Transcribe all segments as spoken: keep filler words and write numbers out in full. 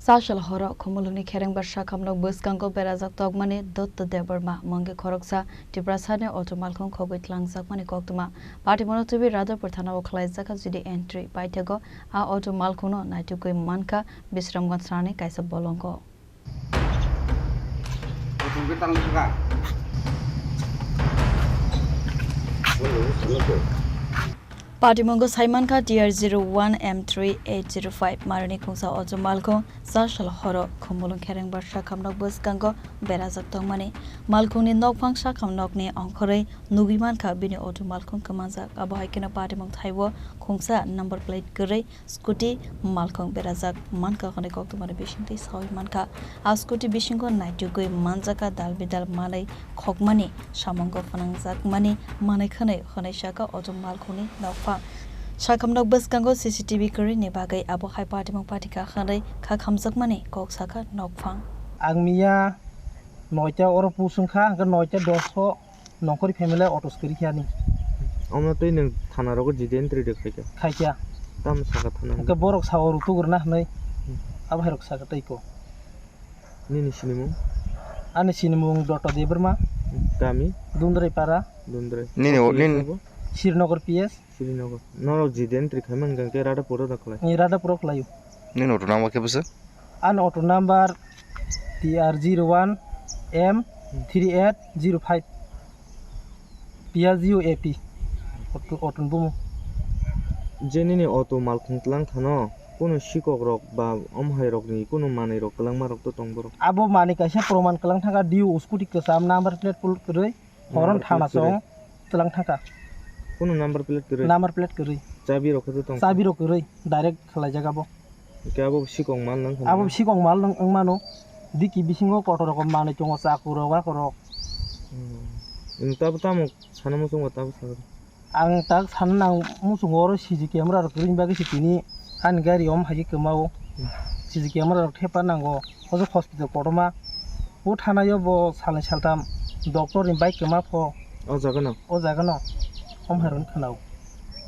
Tashal horo Khumulwngni Kherengbar sakhamno bwskango berajak tokmani Dotto Debbarma mungwi khoroksa Tiprasani auto malkhung khogwi tlangjakmani koktwma. Patimungno twiwi Radhapur thanao khlaijak G D entry. Paithakgo a auto malkhungno naitugwi mankha Bisramganj thanani kaisa bolongo. Patimungo saimankha T R zero one M three eight zero five marini khungsa auto malkhung sasal horo Khumulwng Kherengbar sakhamnok bwskango berajak tongmani. Malkhungni nokphang sakhamnokni ongkhorwi nugwi mankha bini auto malkhung kwmanjak. Abo hai kheno patimung thaibo khungsa number plate kwrwi scooty malkhung berajak mankha hwnwi koktwmani bisingtwi sawi mankha. A scooty bisingo naitugwi manjakha dal bidal manwi khokmani samungo phnangjakmani manwi khwnwi hwnwi sakha auto malkhungni nokphang. Sakhamnok bwskango C C T V kwrwini bagwi abo hai patimung patikha hwnwi kha khamjakmani kok sakha nokphang. Ang miya noita oro pusung kha, hwnkhe noita dos o Nongkhorwi family auto se kwrwi khe ani. Omo twi nwng thana rogo G D entry de khaikha? Khaikha. Tamo sakha thana? Hwnkhe borok sao rwtugurna hwnwi. Hmm. Abo hai rok sakha tei ko. Nini sinimung? Ani sinimung Dotto Debbarma. Kami? Dundrai para. Dundrai. Nini o, P S nin- abo? Srinagar P S. Srinagar. Norok G D entry khaimani hwnkhe Radhapur o da khlai? Ni Radhapur o khlaio. Nini auto number khe bwswk? Ani auto number T R zero one M three eight zero five. Piaggio A P. Auto, auto ni bumung. Je nini auto malkhung tlang thano, kunu sikok rok ba omhai rokni kunu manwi rok kwlangma rok to tong borok? Abo manwi kaisa proman kwlang thangkha, D U scooty kwcham number plate pul kwrwi. Horon thana chong tlang thangkha. Kunu number plate kwrwi? Number plate kwrwi. Chabi rok khe tong? Chabi rok kwrwi, direct khwlaijak abo. Hwnkhe abo sikong mal nang khana? Abo sikong mal nang wng mano. Diki bisingo kotor rok manwi tongo, chaku rok, ako rok. Hmm. Nwng tabo tamo sana muchungo tabo sakha? Ang tak sana nang muchungo oro C C camera rok kwrwini bagwi se tini ani gari om hai khe kwmao. Hmm. C C camera rok thepa nango. Ojo hospital kotorma. O thanaio bo salnwi saltham doctor ni bike kwma pho. O jaga no? O jaga no. Om hai rwni khwnao.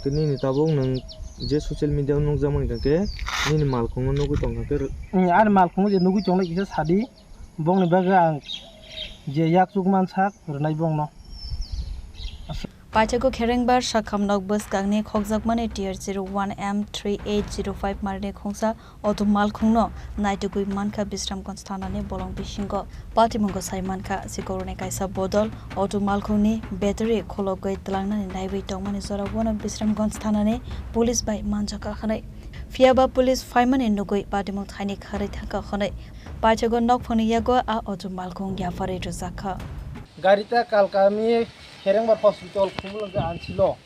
Tei nini tabuk nwng je social media o nukjakmani hwnkhe nini malkhungno nugwi tongkha khe? Mm, ani malkhungo je nugwi tongnai kisa sadi, bongni bagwi ang je yak chukman sak rwnai bongno. Paithakgo Kherengbar sakhamnok bwskangni khokjakmani T R zero one M three eight zero five marini khungsa auto malkhungno naitugwi mankha Bisramganj thanani bolong bisingo. Patimungo sai mankha, sikoroni kaisa bodol auto malkhungni battery khologwi twlangnani naiwi tongmani jorao bono Bisramganj thanani police bai manjakha hwnwi. Phiyaba police phaimani nugwi patimung thaini kharwi thangkha hwnwi paithakgo nokphangni yago a auto malkhung yapharwi rwjakha. Gari ta Kalkami Kherengbar Hospital Khumulwng khe ansilo.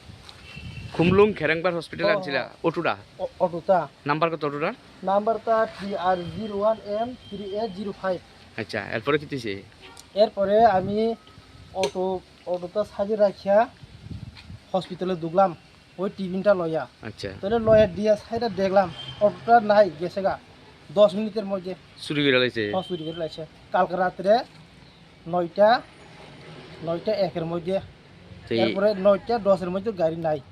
Khumulwng Kherengbar Hospital ansila, oh, auto da? O-, auto ta. Number koto auto da? Number ta T R zero one M three eight zero five. Acha, erpore kiti se? Erpore ami auto, auto ta saji rakhiya hospital e duglam. Oi tibin ta loya. Acha. Tole loya dia side e deglam. Auto ta nai gesega. Dos minute er moddhe. Suri gori laise? Oh, suri gori laise. Kalka ratre noita, noita ek er moddhe. Tei erpore noita dos er moddhe gari nai.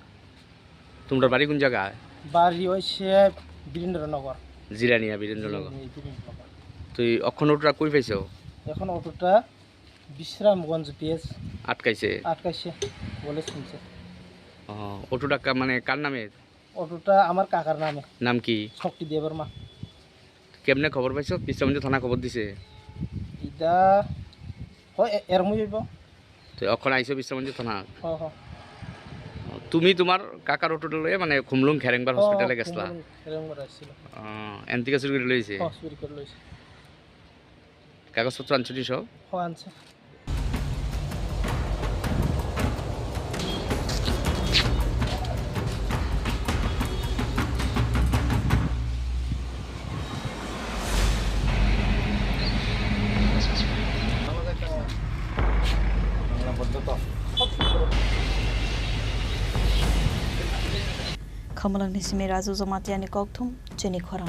Tumrar bari kun jaga? Bari oi se Birendra Nagar. Jirania Birendra Nagar. Jirania Birendra Nagar. Tui okhon auto ta koi paiso? Ekhon auto ta Bisramganj P S. Atkaise? Atkaise. Bole sunse. Oh, auto ta ka mane kar name? Auto ta amar kakar name. Nam ki? Shakti Debbarma. Kemne khobor paiso? Bisramganj thana khobor dise? Ida, ho, e-, ermoi bo. Tei okhon aiso Bisramganj thana? Ho, ho. Tumi tumar kakar auto loi mane Khumulwng Kherengbar hospital e gesla? Khumulwng Kherengbar aisilo. Ah, entika suri gori loise? Ho, suri gori loise. Kagos potro anchoni so? Ho, anche. Khumulwngni simi Raju Jamatia ni kokthum, chini khorang.